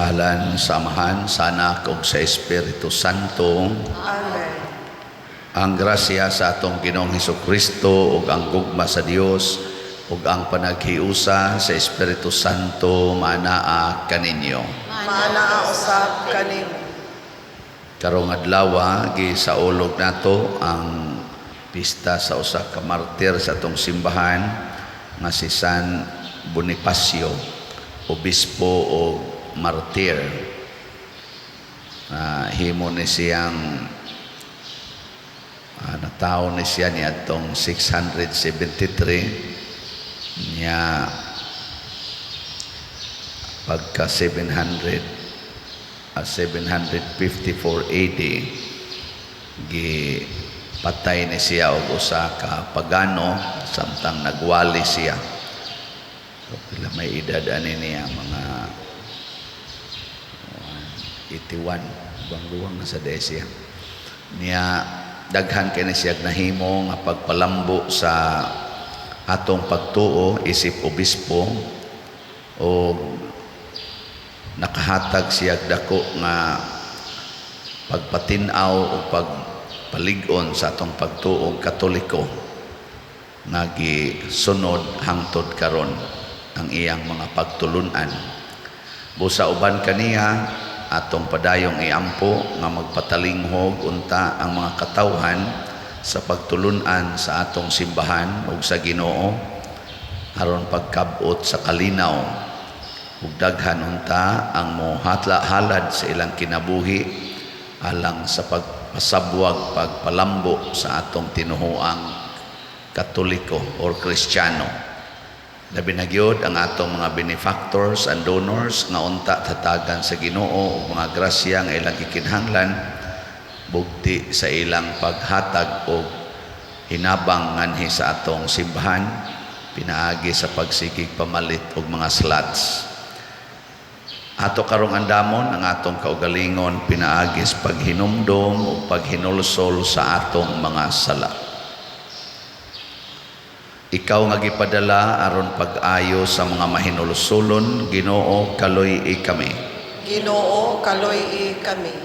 Sa ngalan sa Amahan, sa Anak, ug sa Espiritu Santo. Amen. Ang grasya sa atong Ginoong Hesus Kristo ug ang gugma sa Dios ug ang panaghiusa sa Espiritu Santo maanaa kaninyo. Maanaa usab kanimo. Karong adlaw, gisaulog nato ang pista sa usa ka martir sa atong simbahan nga si San Bonifacio, obispo o martir. Na himo ni siyang natawo ni siya niadtong 673 niya, pagka 754 AD gi patay ni siya og usa ka pagano samtang nagwali siya. So, pila may edad ani niya, mga 81, guwang-guwang na sa siya niya. Daghan kay ni siya nahimo nga pagpalambo sa atong pagtuo isip obispo, o nakahatag siya dako nga pagpatin-aw o pagpalig-on sa atong pagtuong Katoliko nga gisunod hangtod karon ang iyang mga pagtulunan. Busa uban kaniya, atong padayong iampo nga magpatalinghog unta ang mga katawhan sa pagtulunan sa atong simbahan ug sa Ginoo aron pagkab-ot sa kalinaw, ug daghan unta ang mohatla halad sa ilang kinabuhi alang sa pagpasabwag, pagpalambo sa atong tinuhuang Katoliko or Kristiyano. Labi na gyud ang atong mga benefactors and donors nga unta tatagan sa Ginoo og mga grasya nga ilang gikinahanglan bugti sa ilang paghatag og hinabang nganhi sa atong simbahan pinaagi sa pagsigig pamalit og mga slots. Ato karong andamon ang atong kaugalingon pinaagi sa paghinumdom o paghinulsol sa atong mga sala. Ikaw nga gipadala aron pag-ayo sa mga mahinulsulon, Ginoo, kaluy-i kami. Ginoo, kaluy-i kami.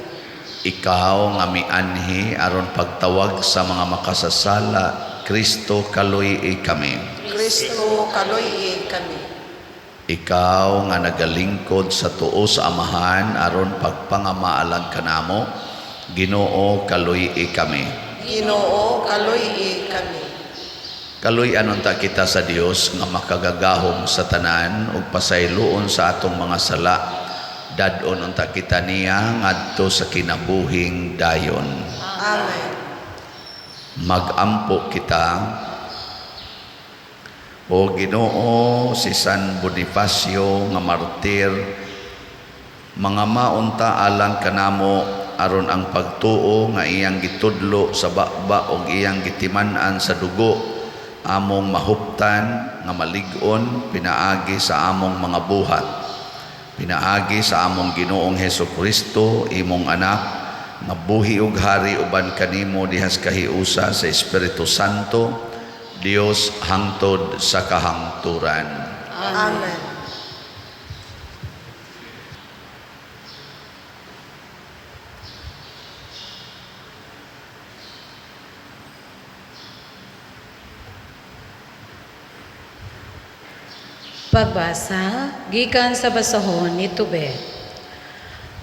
Ikaw nga mianhi aron pagtawag sa mga makasasala, Kristo, kaluy-i kami. Kristo, kaluy-i kami. Ikaw nga nagalingkod sa tuo sa Amahan aron pagpangamaalang kanamo, Ginoo, kaluy-i kami. Ginoo, kaluy-i kami. Kaluy-an unta kita sa Dios nga makagagahom sa tanan ug pasayloon sa atong mga sala. Dad-on unta kita niya ngadto sa kinabuhing dayon. Amen. Magampo kita. O Ginoo, si San Bonifacio nga martir mga maunta alang kanamo aron ang pagtuo nga iyang gitudlo sa baba og iyang gitiman-an sa dugo among mahuptan nga malig-on pinaagi sa among mga buhat, pinaagi sa among Ginoong Hesus Kristo, imong anak, nga buhi ug hari uban kanimo dihas kahiusa sa Espiritu Santo, Dios, hangtod sa kahangturan. Amen. Pagbasa gikan sa basahon ni Tobit.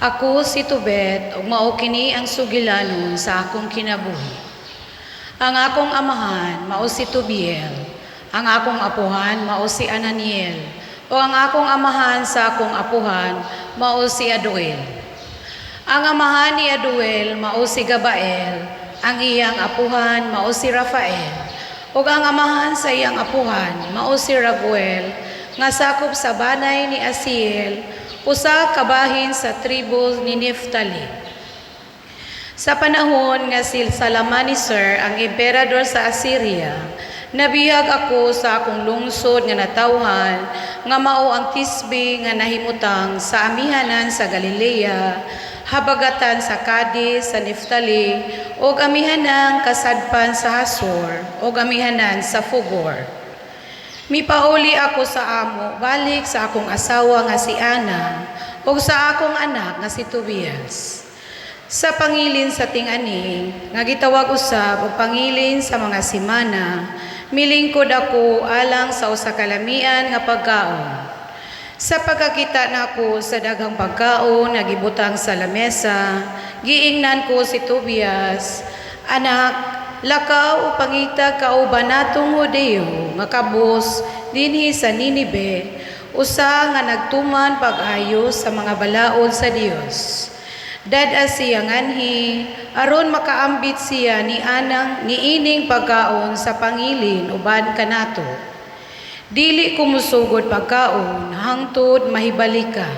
Ako si Tobit ug mao kini ang sugilanon sa akong kinabuhi. Ang akong amahan mao si Tobiel, ang akong apuhan mao si Ananiel, o ang akong amahan sa akong apuhan mao si Aduel. Ang amahan ni Aduel mao si Gabael, ang iyang apuhan mao si Rafael, ug ang amahan sa iyang apuhan mao si Raguel, nga sakop sa banay ni Asiel, usa ka bahin sa tribo ni Neftali. Sa panahon nga si Salmaneser ang emperador sa Assyria, nabihag ako sa akong lungsod nga natawhan, nga mao ang Tisbe nga nahimutang sa amihanan sa Galilea, habagatan sa Cadiz sa Neftali, ug amihanang kasadpan sa Hasor, ug amihanan sa Fugor. Mipauli ako sa amo, balik sa akong asawa nga si Ana, ug sa akong anak nga si Tobias. Sa pangilin sa ting-ani, nga gitawag usab og pangilin sa mga simana, milingkod ako alang sa usa ka lamian nga pagkaon. Sa pagkakita nako sa daghang pagkaon nga gibutang sa lamesa, giingnan ko si Tobias, "Anak, lakaw ug pangita kauban natong Hudiyo nga kabus dinhi sa Ninibe, usa nga nagtuman pag-ayo sa mga balaod sa Dios. Dad-a siya nganhi aron makaambit siya ni anang niining pagkaon sa pangilin uban kanato. Dili ko musugod pagkaon hangtod mahibalik ka."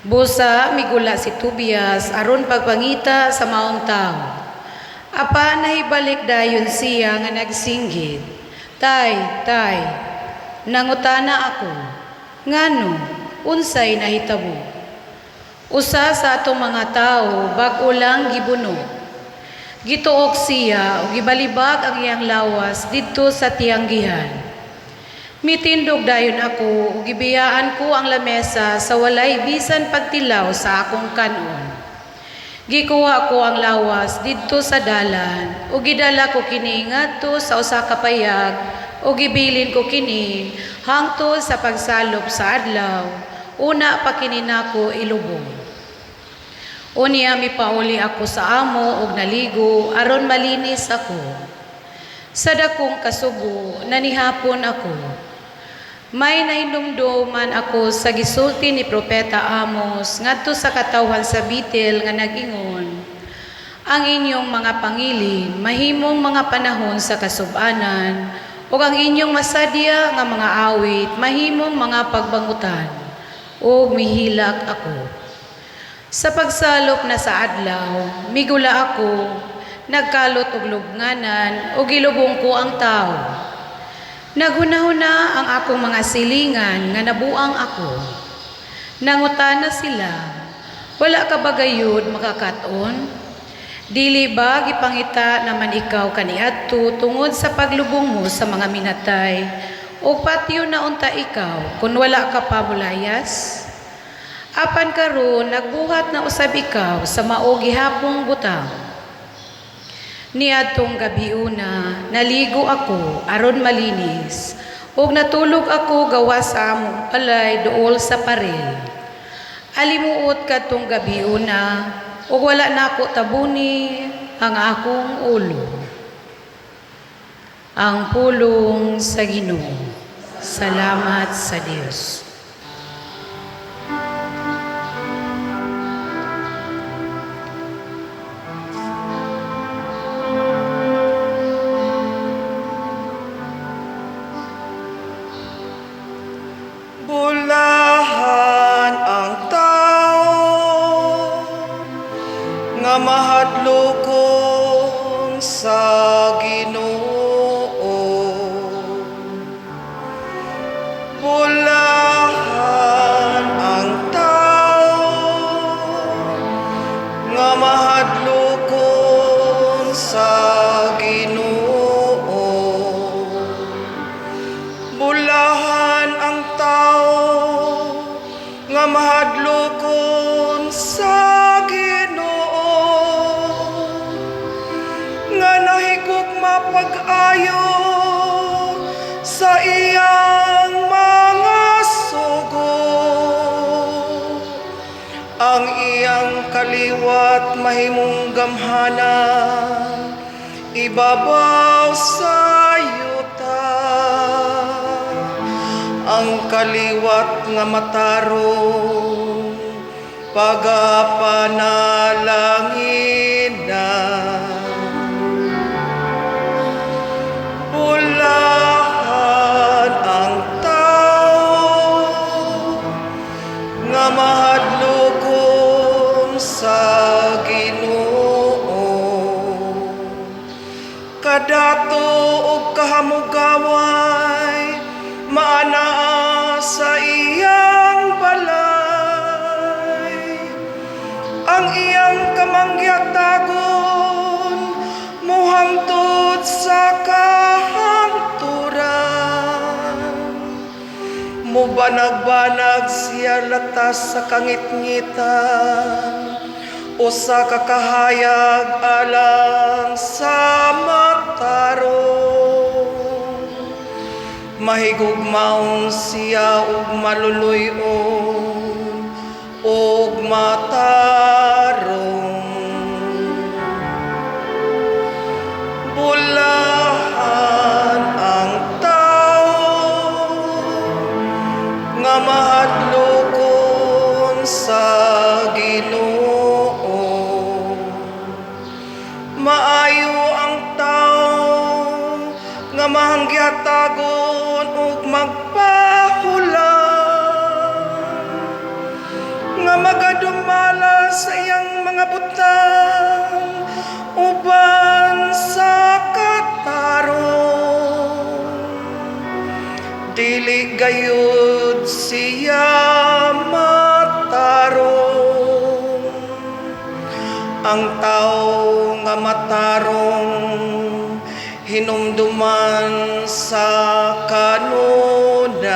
Busa migula si Tobias aron pagpangita sa maong tawo. Apan nahibalik dayon siya nga nagsinggit, "Tay, tay!" Nangutana ako, "Ngano, unsay nahitabo?" "Usa sa atong mga tawo bag-o lang gibuno. Gituok siya ug gibalibag ang iyang lawas didto sa tiyanggihan." Mitindog dayon ako ug gibiyaan ko ang lamesa sa walay bisan pagtilaw sa akong kanon. Gikuha ko ang lawas didto sa dalan ug gidala ko kini ngadto sa usa ka payag ug gibilin ko kini hangtod sa pagsalop sa adlaw, una pa kini nako ilubong. Unya mipauli ako sa amo ug naligo aron malinis ako. Sa dakong kasubo nanihapon ako. May nahinumduman ako sa gisulti ni Propeta Amos ngadto sa katawhan sa Betel nga nag-ingon, "Ang inyong mga pangilin mahimong mga panahon sa kasub-anan ug ang inyong masadya nga mga awit mahimong mga pagbangutan." Ug mihilak ako. Sa pagsalop na sa adlaw, migula ako, nagkalot og lubnganan ug gilubong ko ang tawo. Naghunahuna ang akong mga silingan nga nabuang ako. Nangutana sila, "Wala ka ba gayud makakat-on? Dili ba gipangita naman ikaw kaniadto tungod sa paglubong mo sa mga minatay, ug patyon na unta ikaw kung wala ka pa mulayas? Apan karon nagbuhat na usab ikaw sa mao gihapong butang." Niadtong gabiuna, naligo ako aron malinis, ug natulog ako gawas sa among balay duol sa paril. Alimuot kadtong gabiuna, ug wala nako tabuni ang akong ulo. Ang pulong sa Ginoo. Salamat sa Dios. Bulahan ang tao nga mahadlokon sa Ginoo. Bulahan ang tao nga mahadlokon sa Ginoo. Bulahan ang tao nga mahadlokon sa Ginoo, nga nahigugma pag-ayo sa iyang mga sugo. Ang iyang kaliwat mahimong gamhanan ibabaw sa yuta. Ang kaliwat nga matarong pagapanalangin na. Bulahan ang tao nga mahadlokon sa Ginoo. Kadato ug kahamugaway maanaa sa iyang balay. Ang iyang kamangyatagon muhangtod sa kahangturan. Mubanag-banag siya latas sa kangitngitan, usa ka kahayag alang sa matarong. Mahigugmaon siya ug maluluy-on ug matarong. Bulahan ang tao nga mahadlokon sa Ginoo. Maayo ang tao nga mahangyatagon ug magpahulam, nga magadumala sa iyang mga butang uban sa katarong. Dili gayud siya matarong. Ang tao nga matarong hinumduman sa kanunay.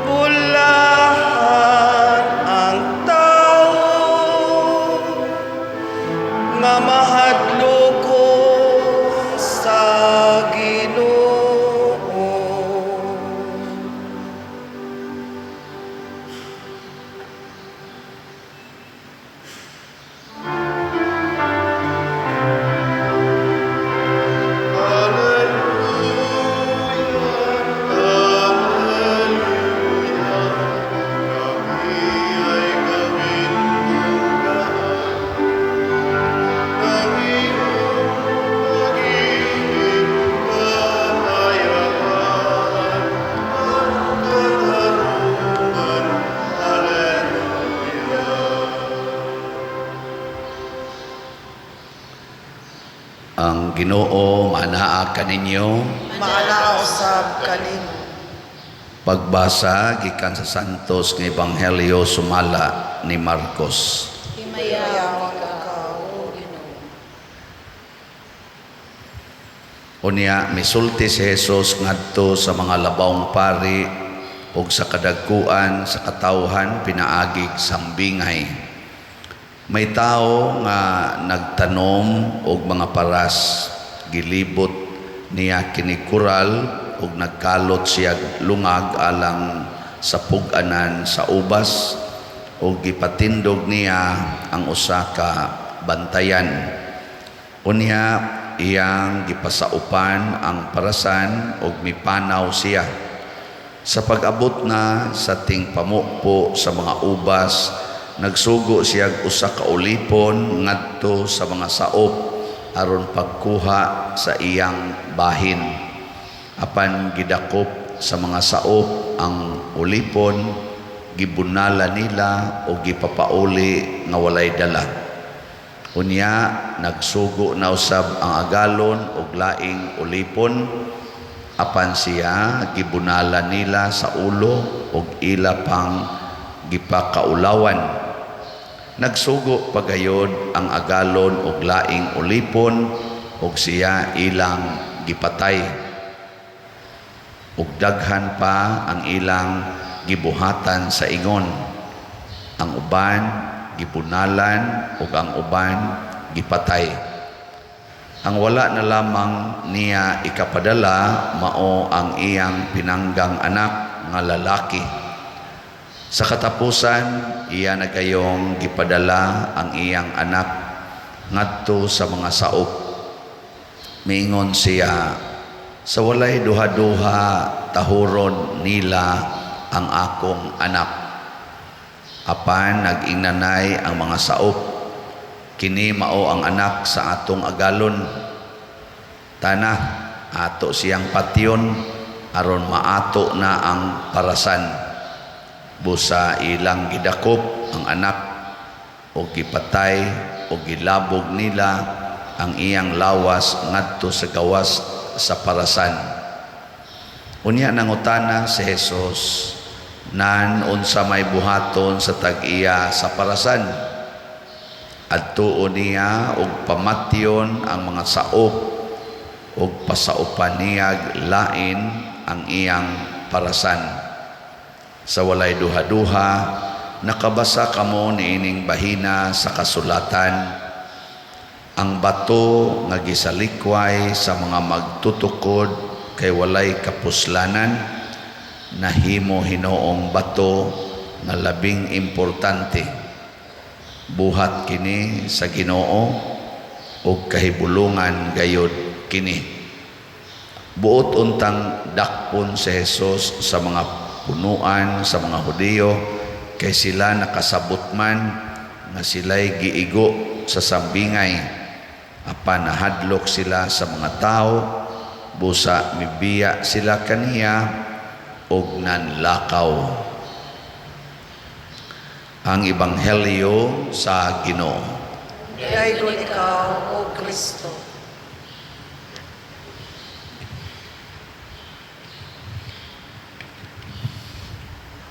Bulahan ang tao nga mahadlokon sa Ginoo. Ang Ginoo maanaa kaninyo. Maanaa usab kanimo. Pagbasa gikan sa Santos nga Ebanghelyo sumala ni Marcos. Himayaon ikaw, O Ginoo. Unya misulti si Jesus ngadto sa mga labawng pari ug sa kadagkuan sa katawhan pinaagig sambingay. May tao nga nagtanom og mga paras, gilibot niya kini kural ug nagkalot siya lungag alang sa pug-anan sa ubas ug gipatindog niya ang usa ka bantayan. Unya iyang gipasaupan ang parasan ug mipanaw siya. Sa pag-abot na sa tingpamukpo sa mga ubas, nagsugo siya usa ka ulipon ngadto sa mga saop aron pagkuha sa iyang bahin. Apan gidakop sa mga saop ang ulipon, gibunala nila o gipapauli nga walay dala. Unya nagsugo na usab ang agalon og laing ulipon, apan siya gibunala nila sa ulo og ila pang gipakaulawan. Nagsugo pagayod ang agalon og laing ulipon og siya ilang gipatay. Ug daghan pa ang ilang gibuhatan sa ingon. Ang uban gibunalan ug ang uban gipatay. Ang wala na lamang niya ikapadala mao ang iyang pinanggang anak nga lalaki. Sa katapusan, iya nagayong gipadala ang iyang anak ngadto sa mga saop. Miingon siya, sa walay duha-duha tahuron nila ang akong anak. Apan nag-inanay ang mga saop, kini mao ang anak sa atong agalon. Tana, ato siyang patyon aron maato na ang parasan. Busa ilang gidakop ang anak o gipatay o gilabog nila ang iyang lawas ngadto sa gawas sa parasan. Unya nangutana si Jesus, nan unsa may buhaton sa tag-iya sa parasan? Adtuon niya og pamatyon ang mga saop ug pasaupan niyag lain ang iyang parasan. Sa walay duha-duha, nakabasa kamo niining bahina sa kasulatan: "Ang bato nga gisalikway sa mga magtutukod kay walay kapuslanan, nahimo hinoong bato nga labing importante. Buhat kini sa Ginoo ug kahibulungan gayod kini." Buot untang dakpon si Jesus sa mga punuan sa mga Hudiyo kay sila nakasabot man nga sila'y giigo sa sambingay, apan nahadlok sila sa mga tao, busa mibiya sila kaniya ug nanlakaw. Ang Ebanghelyo sa Ginoo. Daygon ikaw, O Kristo.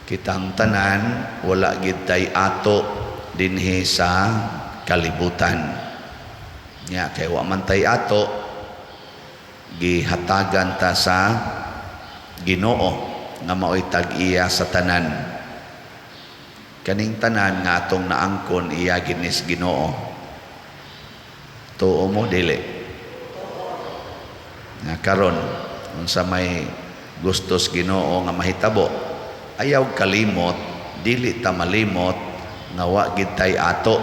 Kitang tanan wala gid tay ato dinhi sa kalibutan. Nya kay wa man tay ato, gihatagan ta sa Ginoo nga maoy tag-iya sa tanan. Kaning tanan nga atong naangkon, iya ginis Ginoo. Tuo mo dili? Nga karon unsa may gustos Ginoo nga mahitabo, ayaw kalimot, dili ta malimot nga wa gid tay ato.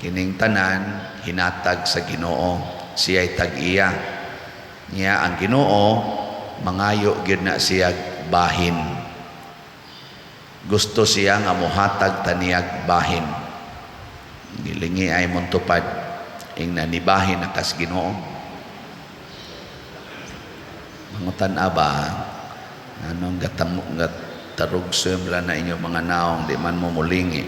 Kining tanan hinatag sa Ginoo, siya'y tag-iya. Nya ang Ginoo mangayo gyud na siya bahin. Gusto siya nga mohatag taniyag bahin. Gilingi ay montupad ing nanibahin na kas Ginoo. Mangutan aba, anong gatamo gatarugsom la na inyo mga naong di man mo mulingi.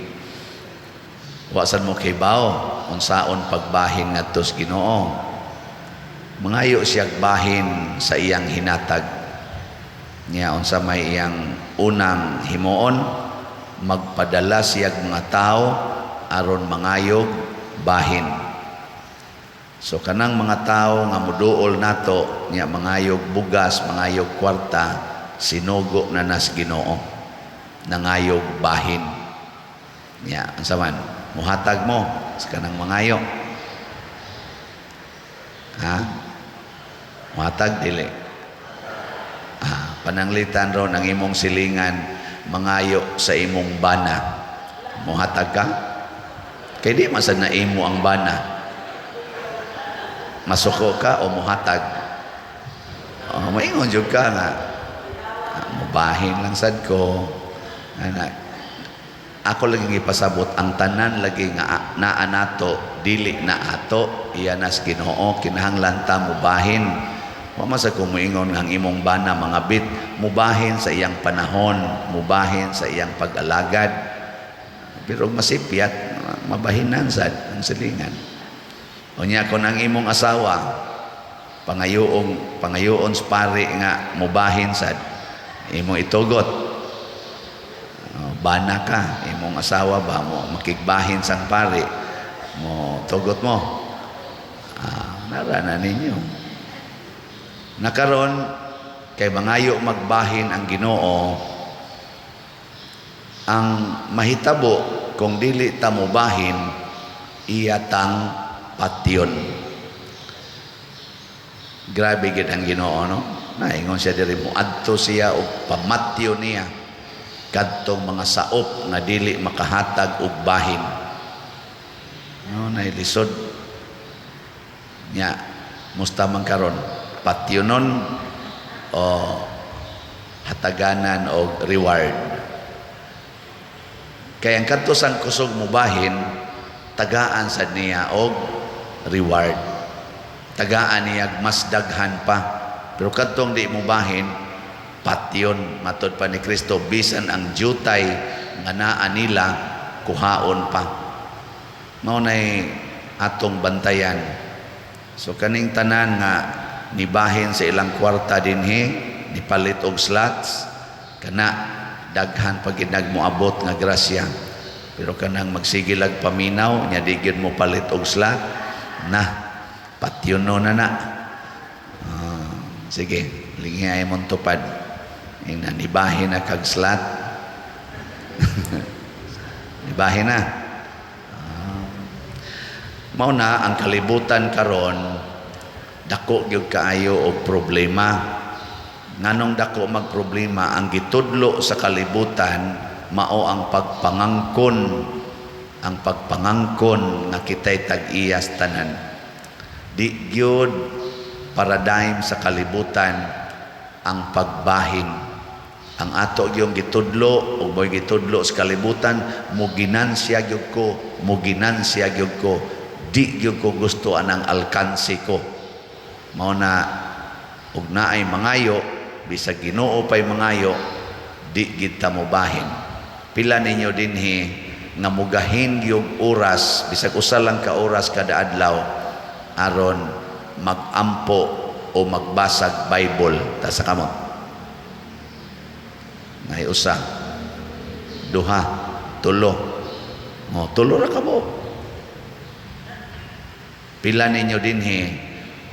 Wasan mo kibaw unsaon pagbahin ngadto sa Ginoo. Mangayo siyag bahin sa iyang hinatag. Nya unsa may iyang unang himuon, magpadala siyag mga tao aron mangayog bahin. So kanang mga tao nga muduol nato nya mangayog bugas, mangayog kwarta, sinugo na nas Ginoo nangayog bahin. Nya unsa man muhatag mo sa kanang mangayo? Ha? Muhatag dili? Pananglitan ron ang imong silingan mangayo sa imong bana, muhatag ka? Kay di man sad na imo ang bana. Masuko ka o muhatag? O, maingon jud ka nga mubahin lang sad ko. Ana, ako lagi gipasabot ang tanan lagi nga naa nato dili na ato, iya nas Ginoo, kinahanglan ta mubahin. Wa man sa kumuingon nga ang imong bana mga bit, mubahin sa iyang panahon, mubahin sa iyang pag-alagad. Pero masipyat, mabahinan sad ang silingan. Unya kon ang imong asawa pangayoon sa pari nga mubahin sad, imong itugot. O, bana ka, imong asawa ba mo makigbahin sang pari, mo tugot mo. Nara na ninyo. Nakaron kay mangayo magbahin ang Ginoo, ang mahitabo kung dili ta mobahin, iya tang patyon. Grabe gid ang Ginoo, no? Naingon siya diri, moadto siya og pamatyo niya kadtong mga saop nga dili makahatag og bahin. No, nailisod. Nya musta man karon, patyonon o hataganan og reward? Kay ang kadto sang kusog mubahin, tagaan sad niya og reward, tagaan niya mas daghan pa. Pero kadtong di mubahin, patyon. Matod pa ni Kristo, bisan ang jutay nga naa nila kuhaon pa. Mao nay atong bantayan. So kaning tanan nga nibahin sa ilang kwarta dinhi, nipalit og slots, kana daghan pag moabot nga grasya. Pero kanang magsigilag paminaw nya di gyud mo palit og slot, na patyono na na. Sige, linghi mong tupad. Ingna nibahin na kag slot. Nibahin na. Mao na ang kalibutan karon, dako gyud kaayo og problema. Nganong dako magproblema? Ang gitudlo sa kalibutan mao ang pagpangangkon, ang pagpangangkon nga kitay tag-iyas tanan. Di gyud paradigm sa kalibutan ang pagbahin. Ang ato gyud gitudlo ug mo'y gitudlo sa kalibutan, mo ginansya gyud ko, mo ginansya gyud ko, di gyud ko gusto anang alkansi ko. Mao na ug naay mangayo, bisag Ginoo pay mangayo, di gid ta mobahin. Pila ninyo dinhi nga mugahin gyud oras, bisag usa lang ka oras kada adlaw, aron magampo o magbasag Bible? Ta sa kamot. Nay usa, duha, tulo. Oh, tulo ra ka mo. Pila ninyo dinhi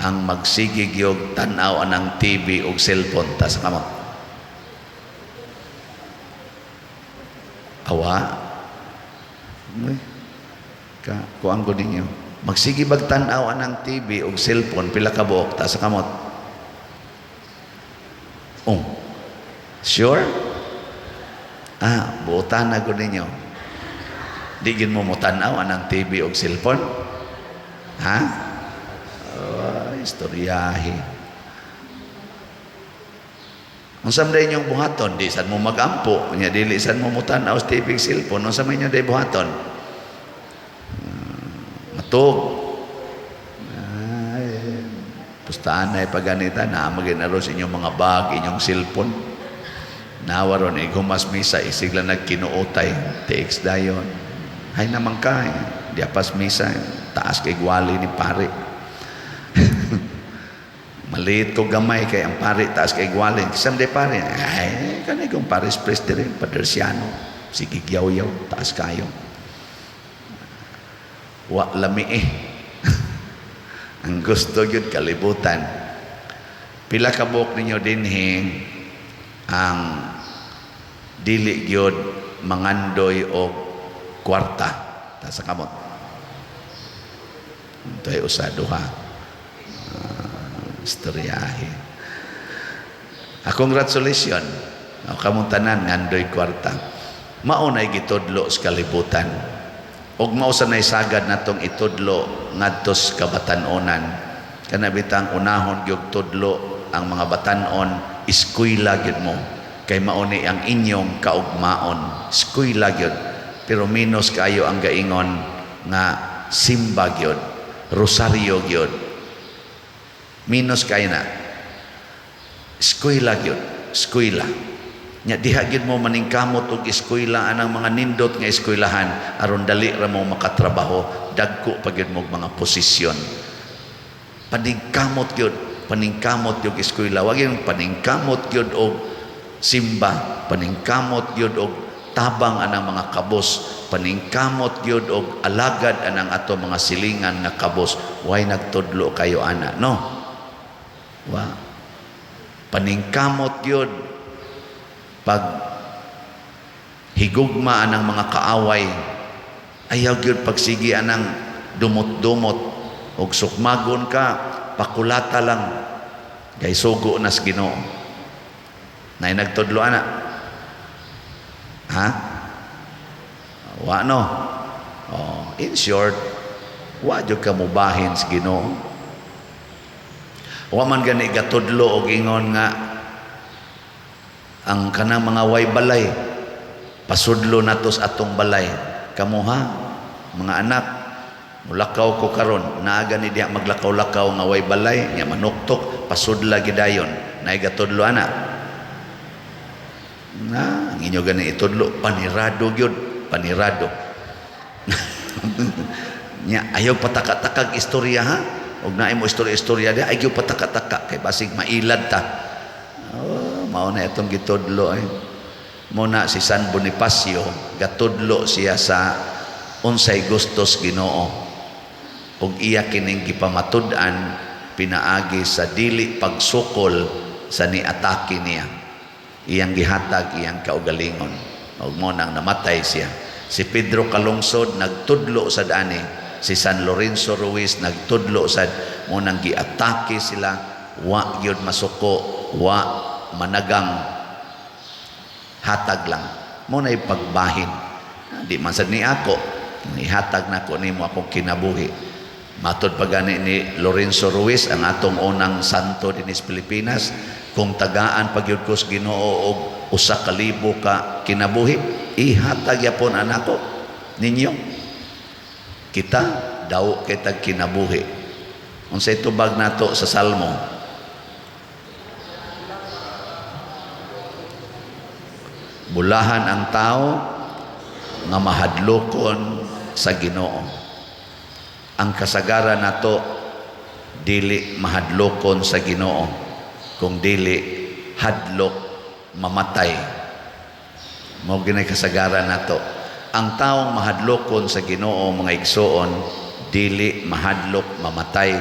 ang magsige gyud tan-aw anang TV ug cellphone? Ta sa kamot. Awa. Uy, ka kuang ko ninyo. Magsige bag tan-aw anang TV ug cellphone, pila ka buok? Ta sa kamot. Oh. Sure? Ah, buotan na ko ninyo. Di gin mo motan-aw anang TV ug cellphone? Ha? Oh, istoryahe. Unsa man inyong buhaton? Di sad mo magampo, nya dili sad mo motan-aw sa TV ug cellphone, unsa man inyo day buhaton? Matug. Ay, pustahan na ipaganita, naa magin aron sa inyong mga bag, inyong cellphone. Nawa ron, igumas misa, isigla nagkinuotay, TX dayon. Hay naman ka, eh. Di apas misa, eh. Taas kay gwali ni pare. Maliit ko gamay kay ang pare, taas kay gwali. Kisam di pare, ay, kanay kong pares pres dire, Padersiano. Sige, yaw-yaw, taas kayo. Wa lami eh. Ang gusto yun, kalibutan. Pila ka buok ninyo dinhi ang dili gyud mangandoy og kwarta? Ta sa kamot. Ito ay usa, duha. Istoryahe. A congratulation. O kamong tanan ngandoy kwarta. Mao nay gitudlo sa kalibutan. Og mao sa nay sagad natong itudlo ngadto sa kabatan-onan. Kana bitang unahon gyud tudlo ang mga batan-on, eskwela gyud mo. Kay mao ni ang inyong kaugmaon. Eskwela gyud. Pero minus kayo ang gaingon nga simba gyud, rosaryo gyud. Minus kayo na. Eskwela gyud, eskwela. Nya diha gyud mo maningkamot og eskwela anang mga nindot nga eskwelahan aron dali ra mo makatrabaho, dagko pa gyud mo mga posisyon. Paningkamot gyud, paningkamot gyud eskwela, wag yung paningkamot gyud og simba, paningkamot gyud og tabang anang mga kabos, paningkamot gyud og alagad anang ato mga silingan nga kabos. Way nagtudlo kayo ana, no? Wa. Paningkamot gyud pag higugma anang mga kaaway, ayaw gyud pagsigi anang dumot-dumot og sukmagon ka, pakulata lang kay sugo nas Ginoo. Nay nagtudlo ana? Ha? Wa, no? Oh, in short, wa jud ka mubahin sa Ginoo. Wa man gani gatudlo og ingon nga ang kanang mga way balay, pasudlo nato sa atong balay. Kamuha mga anak, mulakaw ko karon, naa gani diha maglakaw-lakaw nga way balay, nya manuktok, pasudla gidayon. Nay gatudlo ana? Na ang inyo gani itudlo, panirado gyud, panirado. Nya ayaw pataka-takag istorya, ha. Og naay mo istorya-istorya diha, ayaw pataka-taka kay basig mailad ta. Oh, mao na itong gitudlo eh. Mo na si San Bonifacio gatudlo siya sa unsay gustos Ginoo. Og iya kining gipamatud-an pinaagi sa dili pagsukol sa niatake niya. Iyang gihatag iyang kaugalingon. Ug mo nang namatay siya. Si Pedro Calungsod nagtudlo sad ani, si San Lorenzo Ruiz nagtudlo sad, mo nang giatake sila, wa gyud masuko, wa managang, hatag lang. Mo na pagbahin. Di man sad ni ako, ihatag nako nimo akong kinabuhi. Matod pa gani ni Lorenzo Ruiz, ang atong unang santo dinhi sa Pilipinas, kung tagaan pa gyud ko sa Ginoo og 1,000 ka kinabuhi, ihatag yapon anako ninyo. Kita daw kitag kinabuhi. Unsay tubag nato sa Salmo? Bulahan ang tao nga mahadlokon sa Ginoo. Ang kasagaran nato dili mahadlokon sa Ginoo, kung dili hadlok mamatay. Mao gini kasagaran nato. Ang taong mahadlokon sa Ginoo, mga igsoon, dili mahadlok mamatay.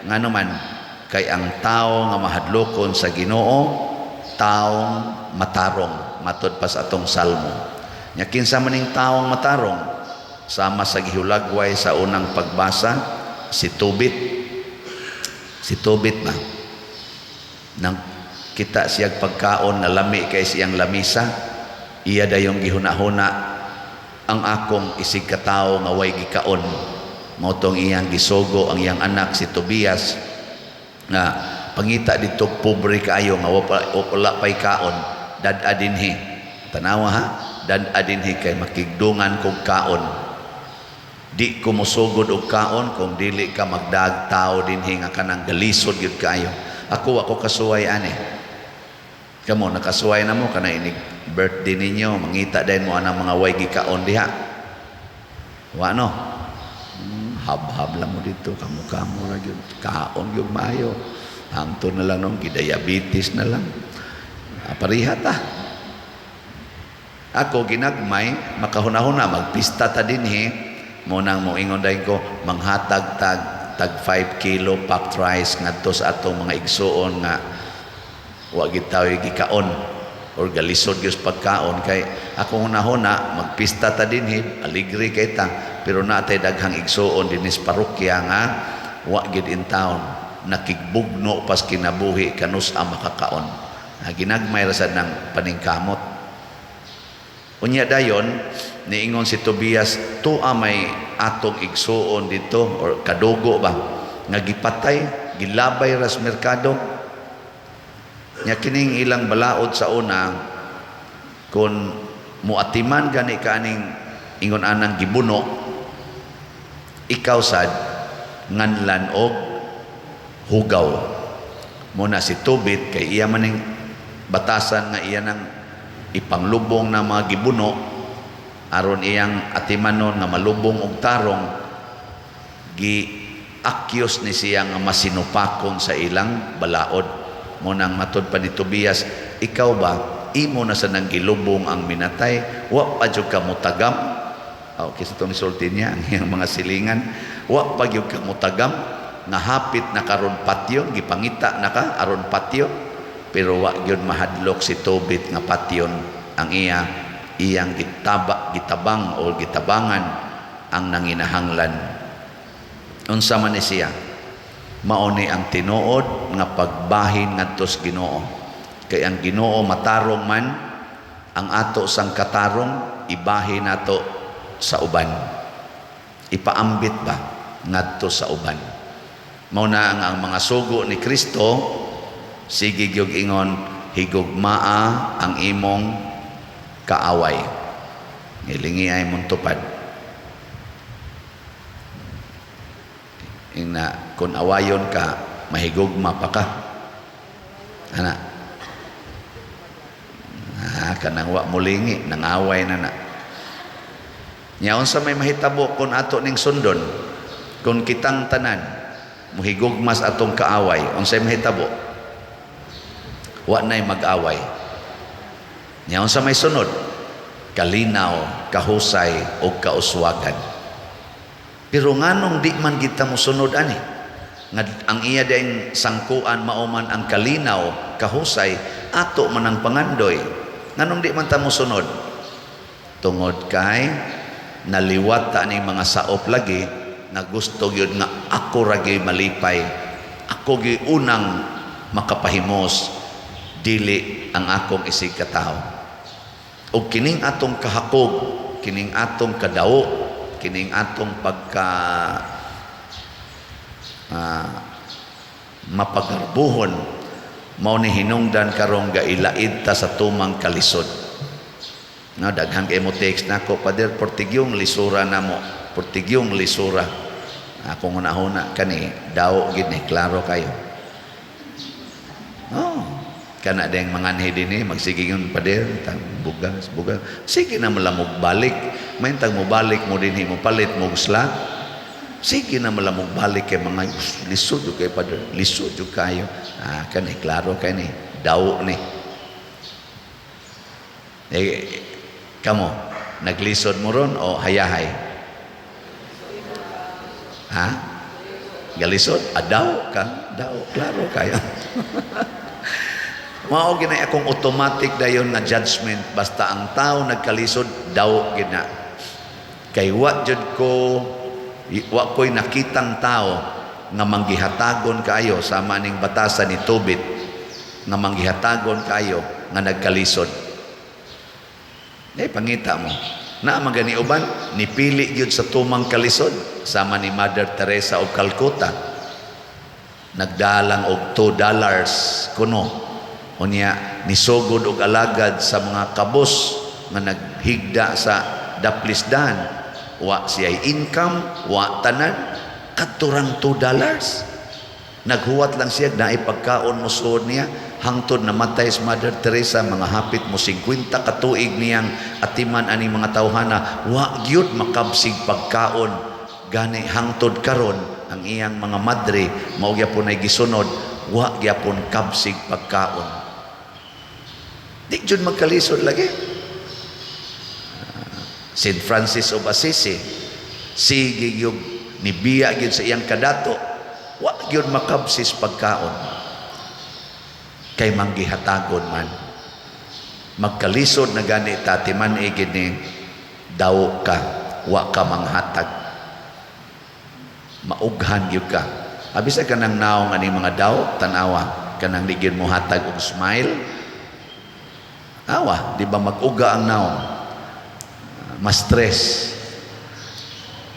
Ngano man, kay ang tao nga mahadlokon sa Ginoo, taong matarong, matod pa sa atong Salmo. Nya kinsa man ning taong matarong? Sama sa gihulagway sa unang pagbasa, si Tobit. Si Tobit ba? Nang kita siyag pagkaon nga lami kay siyang lamisa, iya dayong gihuna-huna ang akong isig katawo nga way gikaon. Mao tong iyang gisugo ang iyang anak si Tobias nga pangita didto pobre kaayo nga wala pay kaon, dad-a dinhi. Tanawa ha, dad-a dinhi kay makigdungan kog kaon. Di ko mosugod og kaon kung dili ka magdaag tao dinhi nga kanang galisod gyud kaayo. Ako wa ko kasuway ani. Kamo nakasuway na mo kana inig birthday ninyo, mangita dayon mo anang mga way gikaon diha. Wa no? Hab-hab lang mo dito, kamo-kamo ra gyud, kaon gyud maayo. Hangtod na lang nung gidiabetes na lang. Pareha ta. Ako ginagmay makahuna-huna magpista ta dinhi. Mo nang moingon dayon ko manghatag tag 5 kilo packed rice ngadto sa atong mga igsuon nga wa gid taoy gikaon or galisod gyud sa pagkaon, kay ako hunahuna magpista ta dinhi, aligre kay ta, pero natay daghang igsuon dinhi sa parokya nga wa gid in town, nakigbugno pas kinabuhi kanus ang makakaon. Ginagmay ra sad ng paningkamot. Unya dayon niingon si Tobias, tuwa may atong igsuon dito or kadugo ba nga gipatay, gilabay ras merkado. Nya kining ilang balaod sa una, kun muatiman gani ka aning ingon anang gibuno, ikaw sad nganlan og hugaw. Muna si Tobit kay iya maning batasan nga iya nang ipanglubong na mga gibuno aron iyang atimanon nga malubong og tarong, gi-akyos ni siya nga masinupakon sa ilang balaod. Munang matod pa ni Tobias, ikaw ba imo na sa nang gilubong ang minatay, wa pa jud ka mutagam? Oh, kisa itong isulti niya ang iyang mga silingan, wa pa jud ka mutagam nga hapit na karon patyon, gipangita na ka aron patyon, pero wa gyud mahadlok si Tobit nga patyon ang iyang gitabang o gitabangan ang nanginahanglan. Unsa man ni siya? Mao ni ang tinuod nga pagbahin ngadto sa Ginoo. Kay ang Ginoo matarong man, ang ato sang katarong ibahin nato sa uban. Ipaambit ba ngadto sa uban? Mao na ang mga sugo ni Kristo sige gyud ingon, higugmaa ang imong kaaway. Ngilingi ay mong tupad. Ingna kun awayon ka, mahigugma pa ka. Ana. Kanang wa mulingi, nangaway na na. Nya unsa may mahitabo kun ato ning sundon? Kun kitang tanan muhigugmas atong kaaway, unsay mahitabo? Wa nay mag-away. Nya unsa may sunod? Kalinaw, kahusay ug kauswagan. Pero nganong di man kita mosunod ani? Nga ang iya ding sangkuan mao man ang kalinaw, kahusay, ato man ang pangandoy. Nganong di man ta mosunod? Tungod kay naliwat ta ning mga saop lagi nga gusto gyud nga ako ra gyud malipay. Ako gyud unang makapahimos, dili ang akong isig katawo. Og kining atong kahakog, kining atong kadawo, kining atong pagka mapagarbuhon, mao ni hinungdan karong gailaid ta sa tumang kalisod. No, daghan kay mo text nako, "Pader, portigyong lisura namo, portigyong lisura." Akong hunahuna kani daw gid ni, klaro kayo. Oh, kana ding manganhi dinhi magsige yun, "Pader, tag bugas, bugas." Sige na malamog balik. Maintag mo balik mo dinhi mo palit mo slot. Sige na malamog balik kay mga lisod jud kay, Pader, lisod jud kayo. Ah, kani klaro kay ni, daw ni. Eh, kamo, naglisod mo ron o hayahay? Ha? Galisod? Adaw ka? Daw, klaro kayo. Mao ginay akong automatic dayon nga judgment, basta ang tao nagkalisod, daw gina. Kay wa jud ko, wa ko'y nakitang tao nga manggihatagon kaayo sama ning batasan ni Tobit, nga manggihatagon kaayo nga nagkalisod. Eh, pangita mo. Na magani uban nipili gyud sa tumang kalisod sama ni Mother Teresa of Calcutta. Nagdalang og $2 kuno. Unya nisugod og alagad sa mga kabos nga naghigda sa daplisdan. Wa siya income, wa tanan, kadturang $2. Naghuwat lang siya, naay pagkaon mo suod niya, hangtod namatay si Mother Teresa, mga hapit mo 50 katuig niyang atiman ani mga tawhana, wa gyud makabsig pagkaon. Gani hangtod karon ang iyang mga madre mao gyapon ay gisunod, wa gyapon kabsig pagkaon. Di jud magkalisod lagi. St. Francis of Assisi, sige gyud nibiya gyud sa iyang kadato, wa gyud makabsis pagkaon. Kay manggihatagon man. Magkalisod na gani ta, timan gid ni daw ka, wa ka manghatag. Maughan gyud ka. Abi sa kanang naong ani mga daw, tan-awa, kanang di gyud mo hatag og smile. Awa, di ba mag-uga ang naong? Ma-stress.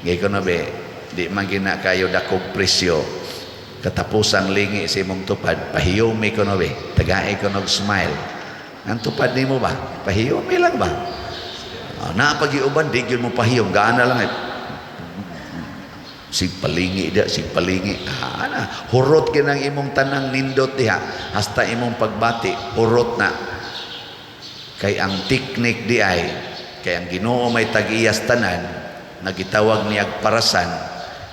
Gay ko na be, di man gina kayo dakog presyo. Katapusang lingi sa imong tupad, pahiyumi ko na be, tagae ko nog smile. Ang tupad nimo ba? Pahiyumi lang ba? Oh, napagiuban, di gyud mo pahiyom, gaana lang eh. Sig palingi dia, sig palingi. Ah, ana, hurot kinang imong tanang nindot diha, hasta imong pagbati, hurot na. Kay ang teknik di ay, kay ang Ginoo may tag-iyas tanan, nagitawag niyag parasan,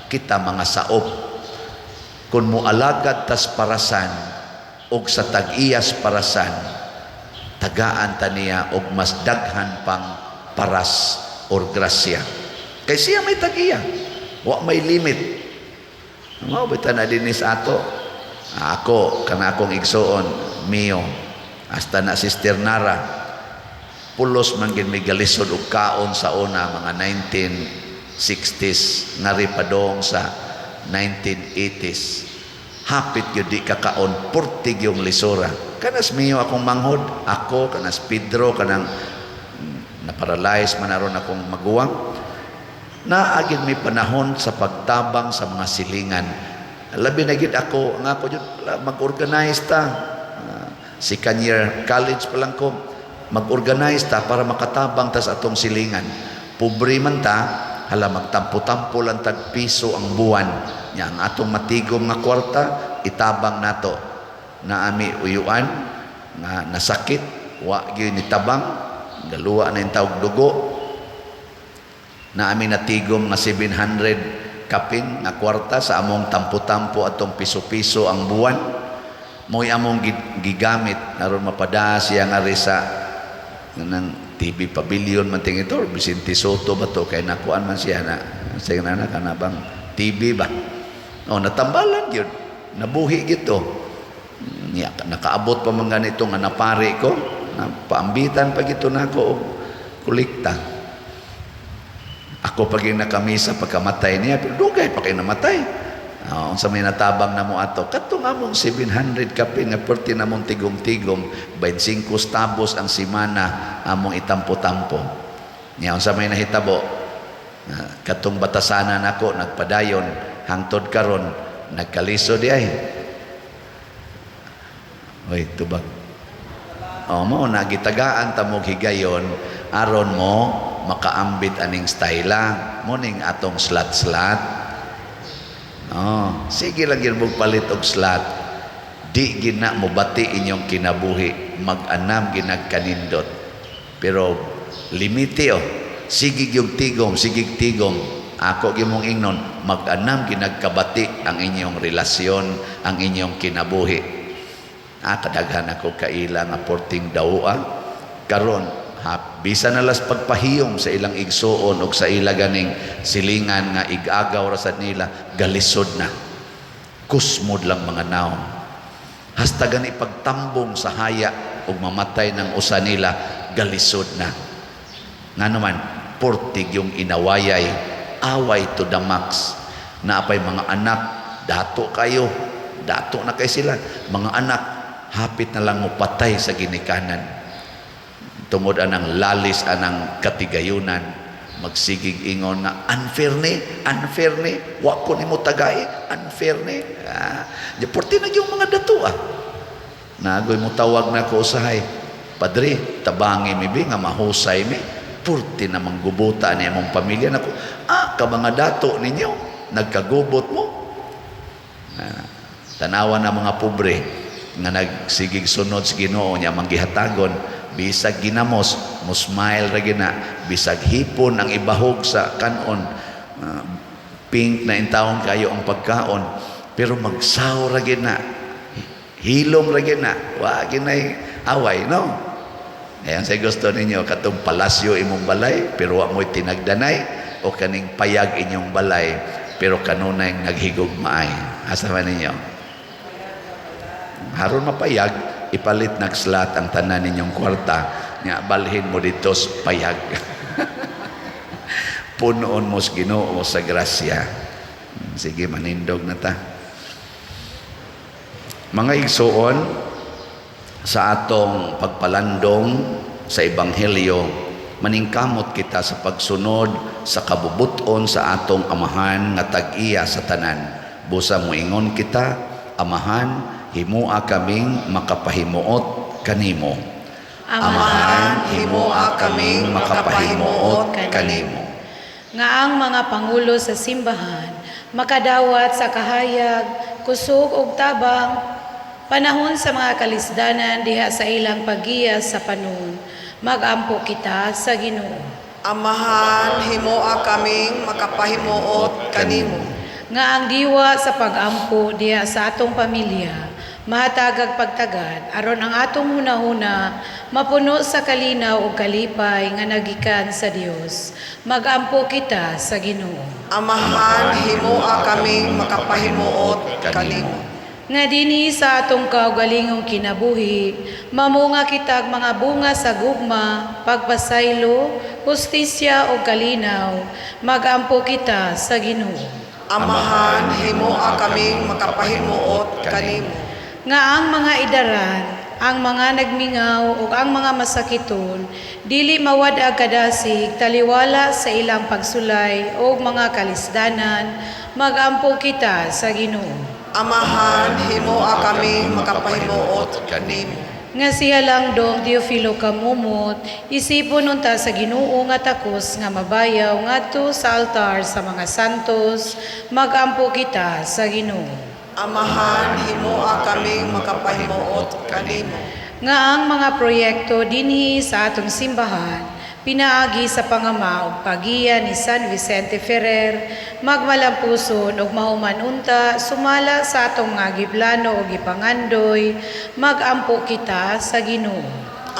kita mga saop. Kung mo alagad tas parasan, og sa tag-iyas parasan, tagaan ta niya og mas daghan pang paras or grasya. Kay siya may tag-iya, wa may limit. Mao bita na dinhi sa ato. Ako, kana akong igsuon, mio, hasta na Sister Nara, pulos man gid may galisod og kaon sa una, mga 1960s ngari padong sa 1980s. Hapit gyud di kakaon, purtig yung lisura. Kanas mio akong manghod, ako kanas Pedro, kanang naparalyze man aron akong maguwang. Naagid may panahon sa pagtabang sa mga silingan. Labi na gid ako, ang ako jud mag-organize ta. Second year college pa lang ko, mag-organize ta para makatabang ta sa atong silingan. Pobre man ta, hala magtampo-tampo lang tag piso ang buwan. Nya ang atong matigom nga kwarta itabang nato. Naami uyuan nga nasakit, wa gyud ni tabang, galuwa na yung tawag dugo. Naami natigom nga 700 kapin nga kwarta sa among tampo-tampo atong piso-piso ang buwan. Mo'y among gigamit aron mapada siya nga sa ng TV Pavilion man tingin ito, or Vicente Sotto ba to, kay nakuan man siya na sige na kana bang TV ba. Oh, natambalan gyud. Nabuhi gito. Nya nakaabot pa man ganito nga napari ko, napaambitan pa gito nako og kolekta. Ako pag yung nakamisa pagkamatay niya, pero dugay pa kay namatay. Oh, unsa may natabang namo ato? Katong among 700 kapin nga perti namong tigom-tigom, 25 tabos ang simana among itampo-tampo. Nya unsa may nahitabo? Katong batasanan nako nagpadayon hangtod karon nagkaliso di ay. Oy, tubag. Oh, mao na gitagaan ta mog higayon aron mo makaambit aning styla mo ning atong slat-slat. Oh, sige lang gyud mong palit og slat. Di gina mo bati inyong kinabuhi, mag-anam ginagkanindot. Pero limite oh. Sige gyud tigom, sige tigom. Ako gyud mong ingnon, mag-anam ginagkabati ang inyong relasyon, ang inyong kinabuhi. Kadaghan ako kaila nga porting dawa. Karon, ha, bisan na las pagpahiyom sa ilang igsuon og sa ila ganing silingan nga igagaw ra sad nila, galisod na. Kusmod lang mga naon. Hasta gani pagtambong sa haya og mamatay ng usa nila, galisod na. Ngano man, portig yung inawayay, away to the max. Naapay mga anak, dato kayo, dato na kay sila. Mga anak, hapit na lang mo patay sa ginikanan. Tungod anang lalis anang katigayunan, magsigig ingon nga unfair ni, unfair ni, wa ko nimo tagay, unfair ni. Di porti na yung mga dato ah. Nagoy mo tawag na ko usahay. Padre, tabangi mi bi nga mahusay mi. Purti na manggubuta ni among pamilya nako. Ka mga dato ninyo, nagkagubot mo. Tanawa na mga pobre nga nagsigig sunod sa Ginoo niya manggihatagon bisag ginamos mo smile ra gina, bisag hipon ang ibahog sa kanon, pink na intawon kayo ang pagkaon, pero magsaw ra gina, hilom ra gina, wa ginay away, no? Ayan sa gusto ninyo, katong palasyo imong balay pero wa mo'y tinagdanay, o kaning payag inyong balay pero kanunay naghigugmaay? Asa man ninyo? Haron mapayag, ipalit nagslat ang tanan ninyong kwarta nga balhin mo dito sa payag. Punoon mo sa Ginoo sa grasya. Sige, manindog na ta. Mga igsuon, sa atong pagpalandong sa Ebanghelyo, maningkamot kita sa pagsunod sa kabubuton sa atong Amahan nga tag-iya sa tanan. Busa moingon kita, "Amahan, himua kaming makapahimuot kanimo." Amahan, himua kaming makapahimuot kanimo. Nga ang mga pangulo sa simbahan makadawat sa kahayag, kusog ug tabang panahon sa mga kalisdanan diha sa ilang paggiya sa panon. Magampo kita sa Ginoo. Amahan, himua kaming makapahimuot kanimo. Nga ang diwa sa pagampo diha sa atong pamilya mahatagag pagtagad aron ang atong hunahuna mapuno sa kalinaw ug kalipay nga nagikan sa Dios. Magampo kita sa Ginoo. Amahan, himua kaming makapahimuot kanimo. Nga dinhi sa atong kaugalingong kinabuhi, mamunga kitag mga bunga sa gugma, pagpasaylo, hustisya ug kalinaw. Magampo kita sa Ginoo. Amahan, himua kaming makapahimuot kanimo. Nga ang mga idaran, ang mga nagmingaw ug ang mga masakiton dili mawad-ag kadasig taliwala sa ilang pagsulay ug mga kalisdanan. Magampo kita sa Ginoo. Amahan, himua kaming makapahimuot kanimo. Nga siya lang Dong Teofilo Camomot, isipon unta sa Ginoo nga takos nga mabayaw ngadto sa altar sa mga santos. Magampo kita sa Ginoo. Amahan, himua kaming makapahimuot kanimo. Nga ang mga proyekto dinhi sa atong simbahan pinaagi sa pangama ug pagiya ni San Vicente Ferrer magmalampuson ug mahuman unta sumala sa atong mga giplano ug gipangandoy. Magampo kita sa Ginoo.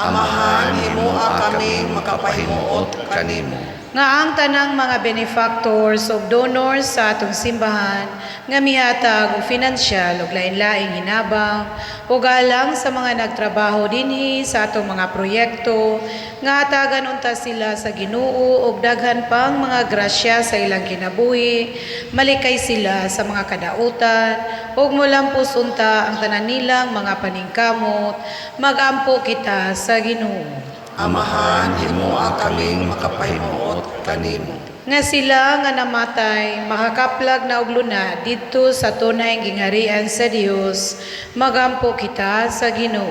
Amahan, himoa kaming makapahimuot kanimo. Nga ang tanang mga benefactors ug donors sa atong simbahan nga mihatag og finansyal ug lain-laing hinabang ug alang sa mga nagtrabaho dinhi sa atong mga proyekto, nga hatagan unta sila sa Ginoo og daghan pang mga grasya sa ilang kinabuhi, malikay sila sa mga kadautan ug molampos unta ang tanan nilang mga paningkamot. Magampo kita sa Ginoo. Amahan, himoa kaming makapahimuot kanimo. Nga sila nga namatay makakaplag na og luna didto sa tunay gingharian sa Dios. Magampo kita sa Ginoo.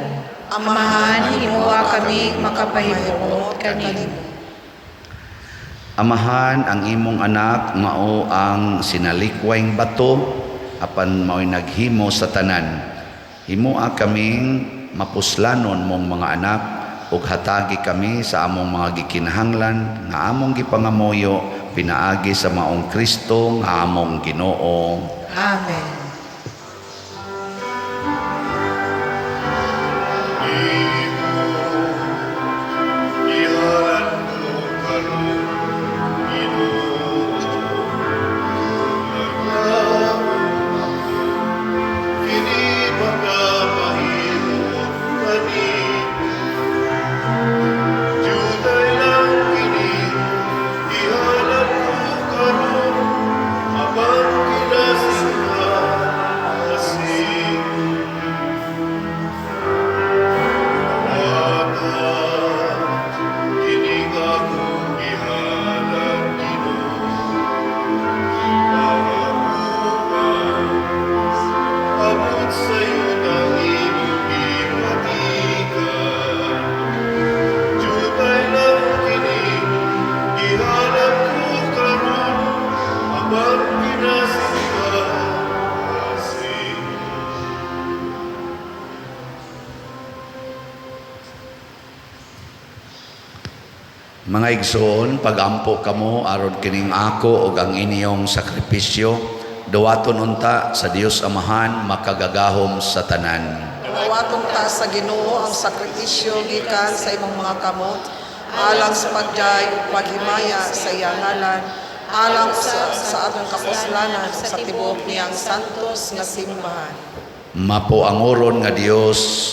Amahan, himoa kaming makapahimuot kanimo. Amahan, ang imong anak mao ang sinalikwayng bato apan mao'y naghimo sa tanan. Himoa kaming mapuslanon mong mga anak ug hatagi kami sa among mga gikinahanglan nga among gipangamuyo pinaagi sa maong Kristo nga among Ginoo. Amen. Ihalad ko karon, Ginoo, naglaom ako, kini makapahimo kanimo. Diutay lang kini, ihalad ko karon, apan kinasing-kasing. Diwata, kini akong gihalad, Ginoo, para bukas abot sayo ang imong gipatikan. Diutay lang kini, gihalad ko karon, apan kinasing-kasing. Mga igsoon, pagampo kamo aron kining ako ug ang inyong sakripisyo duwaton unta sa Dios Amahan makagagahom sa tanan. Dawaton ta sa Ginoo ang sakripisyo gikan sa imong mga kamot alang sa pagdayeg ug paghimaya sa iyang ngalan, alang sa atong kapuslanan ug sa tibuok niyang santos nga simbahan. Mapoangoron nga Dios,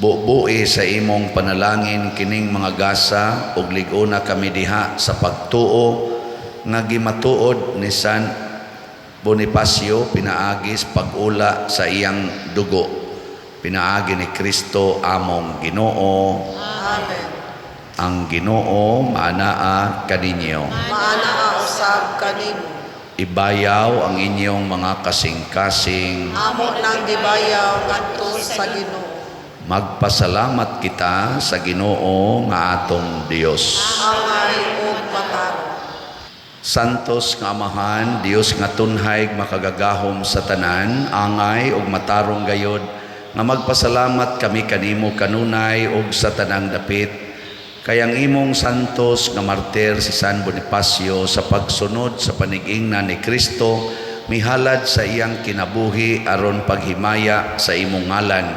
bubui sa imong panalangin kining mga gasa ug lig-ona kami diha sa pagtuo nga gimatuod ni San Bonifacio pinaagi sa pag-ula sa iyang dugo. Pinaagi ni Kristo among Ginoo. Amen. Ang Ginoo maanaa kaninyo. Maanaa usab kanimo. Ibayaw ang inyong mga kasing-kasing. Amo nang gibayaw ngadto sa Ginoo. Magpasalamat kita sa Ginoo nga atong Dios. Angay ug matarong. Santos nga Amahan, Dios nga tunhay makagagahom sa tanan, angay ug matarong gayod nga magpasalamat kami kanimo kanunay ug sa tanang dapit. Kay ang imong santos nga martir si San Bonifacio sa pagsunod sa panigingna ni Kristo mihalad sa iyang kinabuhi aron paghimaya sa imong ngalan.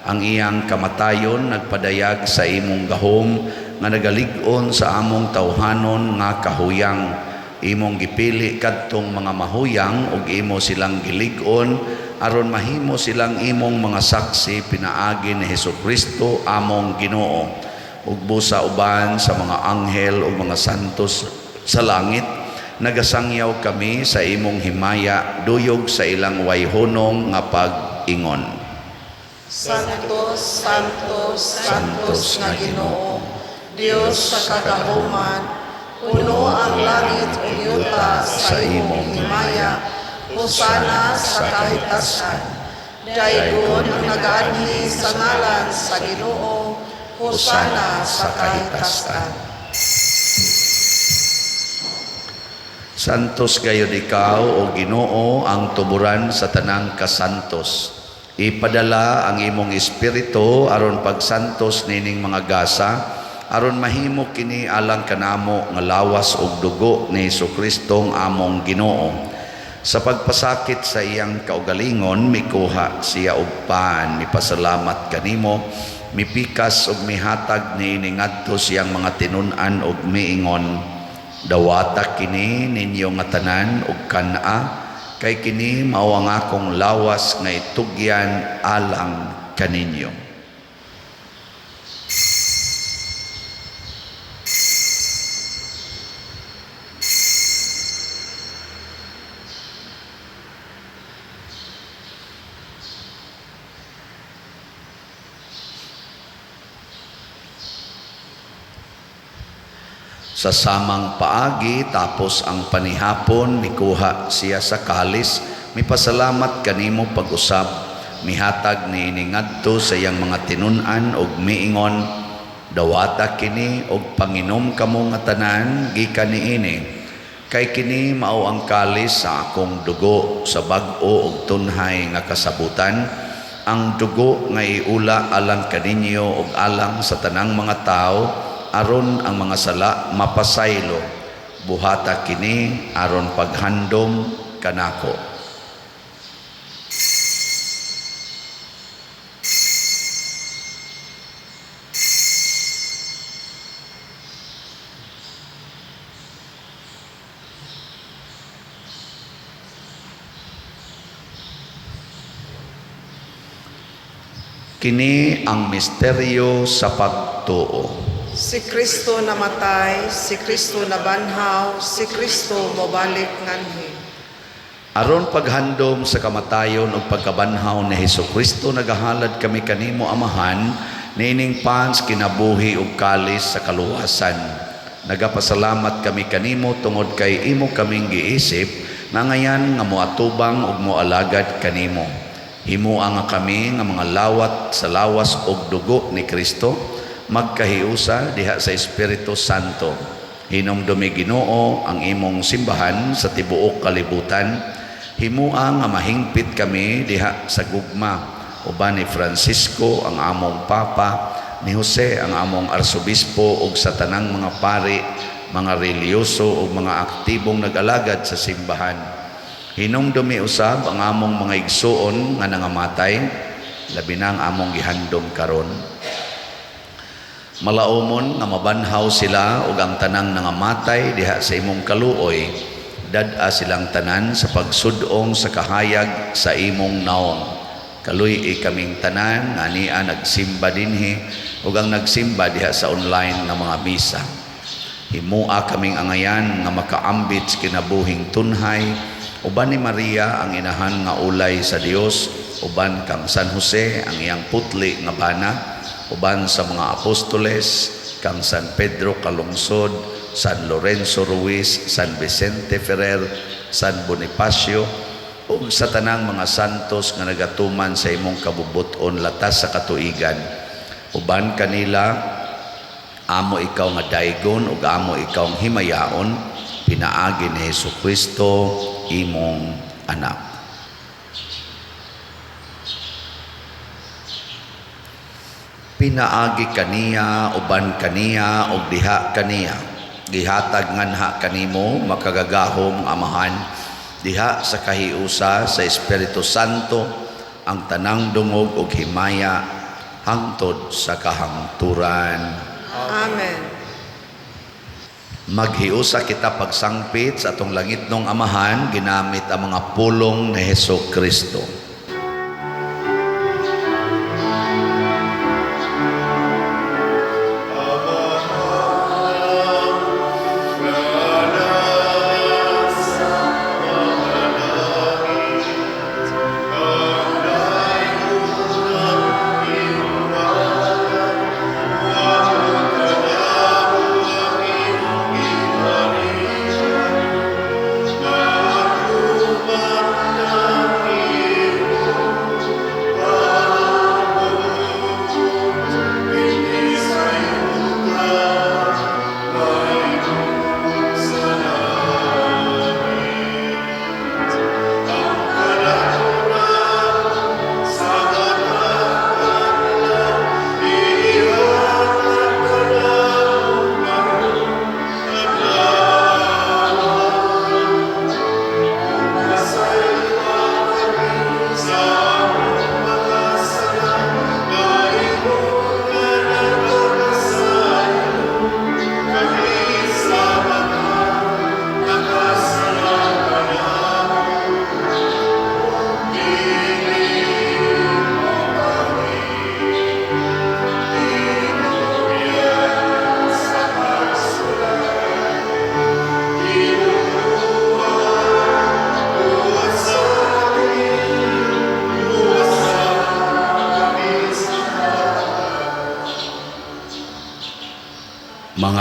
Ang iyang kamatayon nagpadayag sa imong gahom nga nagalig-on sa among tawhanon nga kahuyang. Imong gipili kadtong mga mahuyang ug imo silang gilig-on aron mahimo silang imong mga saksi pinaagi ni Hesukristo among Ginoo. Ug busa uban sa mga anghel ug mga santos sa langit, nagasangyaw kami sa imong himaya duyog sa ilang wayhunong nga pag-ingon. Santos, Santos, Santos nga Ginoo, Dios sa kagahuman, puno ang langit ug yuta sa imong himaya. Hosana sa kahitasan. Daygon ang nagaanhi sa ngalan sa Ginoo. Hosana sa kahitasan. Santos gayud ikaw, o Ginoo, ang tuburan sa tanang kasantos. Ipadala ang imong espiritu aron pagsantos nining mga gasa, aron mahimo kini alang kanamo nga lawas ug dugo ni Hesukristo among Ginoo. Sa pagpasakit sa iyang kaugalingon, mikuha siya og pan, mipasalamat kanimo, mipikas ug mihatag niini ngadto sa iyang mga tinun-an ug miingon, "Dawata kini ninyo nga tanan ug kan-a, kay kini mao ang akong lawas nga itugyan alang kaninyo." Sa samang paagi, tapos ang panihapon, mikuha siya sa kalis, mipasalamat kanimo pag-usab, mihatag niini ngadto sa iyang mga tinun-an ug miingon, "Dawata kini ug panginom kamo nga tanan gikan niini, kay kini mao ang kalis sa akong dugo sa bag-o ug tunhay nga kasabutan, ang dugo nga iula alang kaninyo ug alang sa tanang mga tawo aron ang mga sala mapasaylo. Buhata kini aron paghandom kanako." Kini ang misteryo sa pagtuo. Si Kristo namatay, si Kristo nabanhaw, si Kristo mobalik nganhi. Aron paghandom sa kamatayon ug pagkabanhaw ni Hesukristo, nagahalad kami kanimo, Amahan, niining pans kinabuhi ug kalis sa kaluwasan. Nagapasalamat kami kanimo tungod kay imo kaming giisip nga ngayan nga moatubang ug moalagad kanimo. Himoa nga kami nga mga lawat sa lawas ug dugo ni Kristo magkahiusa diha sa Espiritu Santo. Hinumdumi, Ginoo, ang imong simbahan sa tibuok kalibutan. Himoa nga mahingpit kami diha sa gugma uban ni Francisco ang among Papa, ni Jose ang among Arsobispo ug sa tanang mga pari, mga relihiyoso ug mga aktibong nag-alagad sa simbahan. Hinumdumi usab ang among mga igsuon nga nangamatay, labi na ang among gihandom karon. Malaumon nga mabanhaw sila ug ang tanang nangamatay diha sa imong kaluoy, dad-a silang tanan sa pagsud-ong sa kahayag sa imong naong. Kaluy-i kaming tanan nga ania nagsimba dinhi ug ang nagsimba diha sa online nga mga misa. Himoa kaming angayan nga makaambit sa kinabuhing tunhay uban ni Maria ang inahan nga ulay sa Dios, uban kang San Jose ang iyang putli nga bana, uban sa mga apostoles kang San Pedro Calungsod, San Lorenzo Ruiz, San Vicente Ferrer, San Bonifacio, ug sa tanang mga santos nga nagatuman sa imong kabubut-on latas sa katuigan. Uban kanila amo ikaw nga daygon ug amo ikaw nga himayaon pinaagi ni Hesukristo imong anak. Pinaagi kaniya, uban kaniya ug diha kaniya, gihatag nganha kanimo makagagahom Amahan diha sa kahiusa sa Espiritu Santo ang tanang dungog ug himaya hangtod sa kahangturan. Amen. Maghiusa kita pagsangpit sa atong langitnong Amahan ginamit ang mga pulong ni Hesukristo.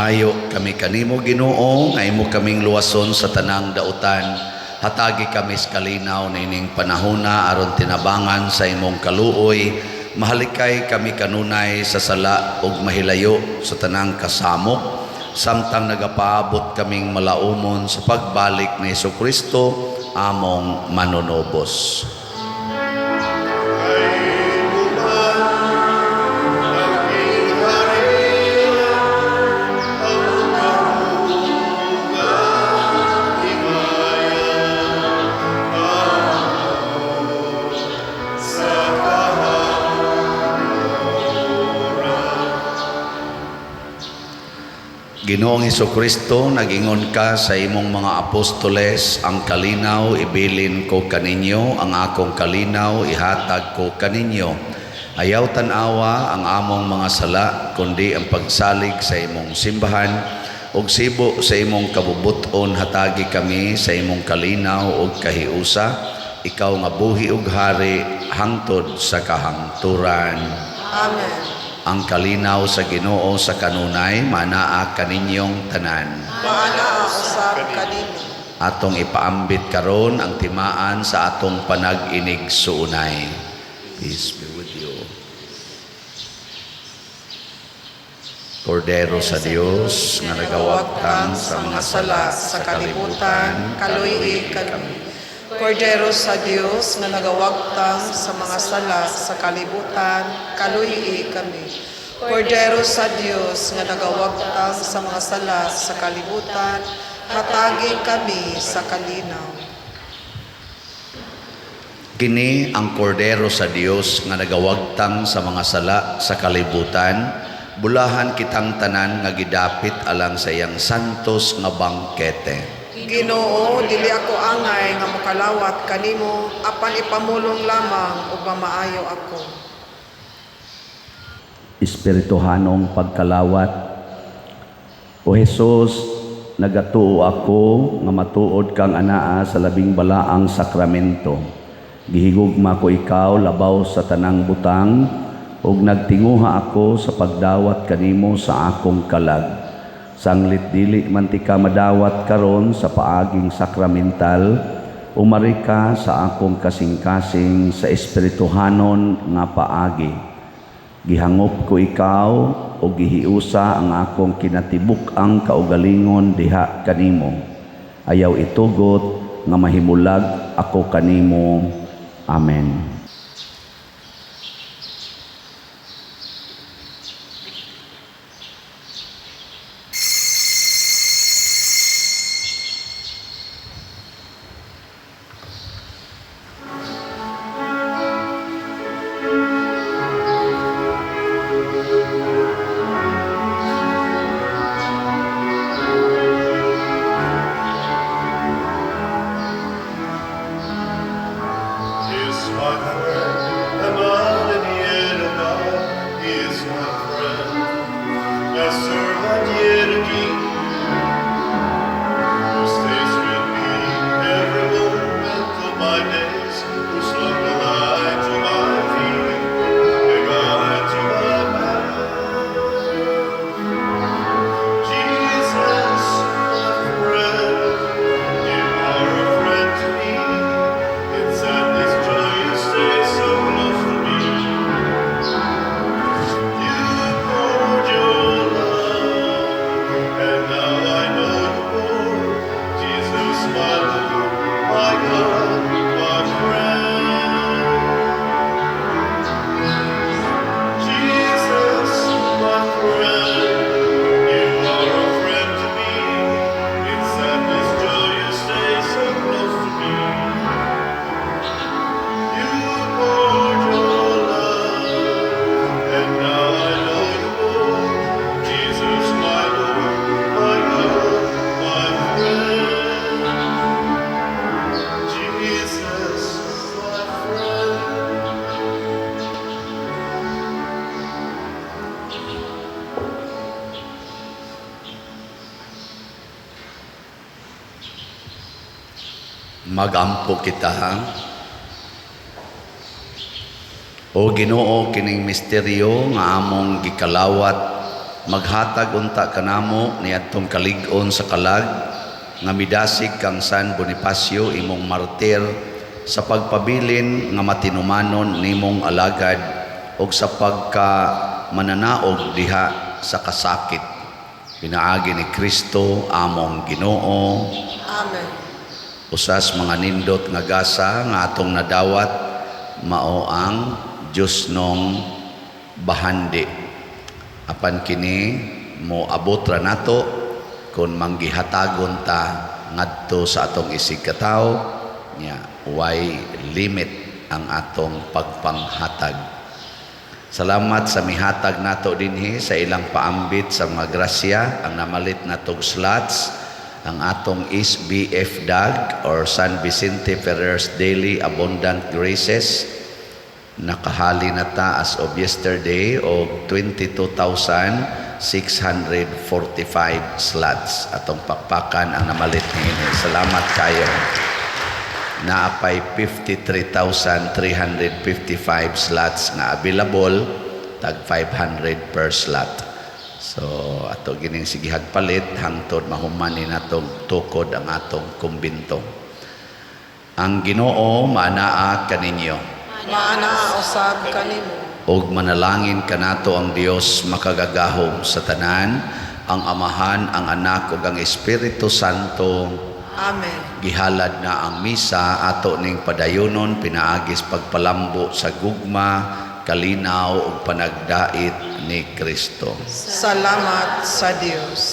Nangayo kami kanimo, Ginoo, nga imo kaming luwason sa tanang dautan. Hatagi kami sa kalinaw niining panahona aron tinabangan sa imong kaluoy. Mahalikay kami kanunay sa sala ug mahilayo sa tanang kasamok samtang nagapaabot kaming malaumon sa pagbalik ni Hesukristo among manunubos. Kay buman ang gingharian, ang karugan, himaya, ang sa kahangturan. Ginoong Hesukristo, nagingon ka sa imong mga apostoles, "Ang kalinaw ibilin ko kaninyo, ang akong kalinaw ihatag ko kaninyo." Ayaw tan-awa ang among mga sala, kundi ang pagsalig sa imong simbahan, ug sibo sa imong kabubut-on hatagi kami sa imong kalinaw ug kahiusa, ikaw nga buhi ug hari hangtod sa kahangturan. Amen. Ang kalinaw sa Ginoo sa kanunay manaa kaninyong tanan. Maanaa usab kanimo. Atong ipaambit karon ang timaan sa atong panag-inigsuonay. Peace be with you. Kordero sa Dios nga nagawagtang sa mga sala sa kalibutan, kaluy-i kami. Kordero sa Dios nga nagawagtang sa mga sala sa kalibutan, kaluy-i kami. Kordero sa Dios nga nagawagtang sa mga sala sa kalibutan, hatagi kami sa kalinaw. Kini ang kordero sa Dios nga nagawagtang sa mga sala sa kalibutan, bulahan kitang tanan nga gidapit alang sa iyang santos nga bangkete. Ginoo, dili ako angay nga mokalawat kanimo, apan ipamulong lamang ug mamaayo ako. Espirituhanong pagkalawat. O Hesus, nagatuo ako nga matuod kang anaa sa labing balaang sakramento. Gihigugma ko ikaw labaw sa tanang butang ug nagtinguha ako sa pagdawat kanimo sa akong kalag. Sanglit dili man tika madawat karon sa paaging sakramental, umari ka sa akong kasing-kasing sa espirituhanon nga paagi. Gihangop ko ikaw o gihiusa ang akong kinatibuk-ang kaugalingon diha kanimo. Ayaw itugot nga mahimulag ako kanimo. Amen. Is my friend, a man and yet a God. He is my friend, a servant yet a king, who stays with me every moment of my days, who's like a light to my feet, a guide to my path. Jesus, my friend, you are a friend to me. In sadness, joy, you stay so close to me. You poured your love, and now I know you more. Jesus, my Lord, my God, my friend. Jesus, my friend, you are a friend to me. In sadness, joy, you stay so close to me. You poured your love, and now I know you more. Jesus, my Lord, my God, my friend. Jesus, my friend. Magampo kita, ha? O Ginoo, kining misteryo nga among gikalawat Maghatag unta kanamo niadtong kalig-on sa kalag nga midasig kang San Bonifacio, imong martir, sa pagpabilin nga matinumanon nimong alagad ug sa pagka mananaog diha sa kasakit, pinaagi ni Kristo among Ginoo. Amen. Usas mga nindot nga gasa nga atong nadawat mao ang Diyosnong bahandi. Apan kini mo abot ra nato kung manggihatagon ta ngadto sa atong isig katawo nya way limit ang atong pagpanghatag. Salamat sa mihatag nato dinhi sa ilang paambit sa mga grasya, ang namalit natong slots, ang atong SBF DAG or San Vicente Ferrer's Daily Abundant Graces. Nakahali na ta as of yesterday og 22,645 slots. Atong pakpakan ang namalit niini. Salamat kayo. Naapay 53,355 slots nga available, tag 500 per slot. So ato gining sigihag palit hangtod mahuman ni natong tukod ang atong kumbinto. Ang Ginoo maanaa kaninyo. Maanaa usab kanimo. Ug manalangin kanato ang Dios makagagahom sa tanan, ang Amahan, ang Anak ug ang Espiritu Santo. Amen. Gihalad na ang misa. Ato ning padayonon pinaagis pagpalambo sa gugma, kalinaw ug panagdait ni Kristo. Salamat sa Dios.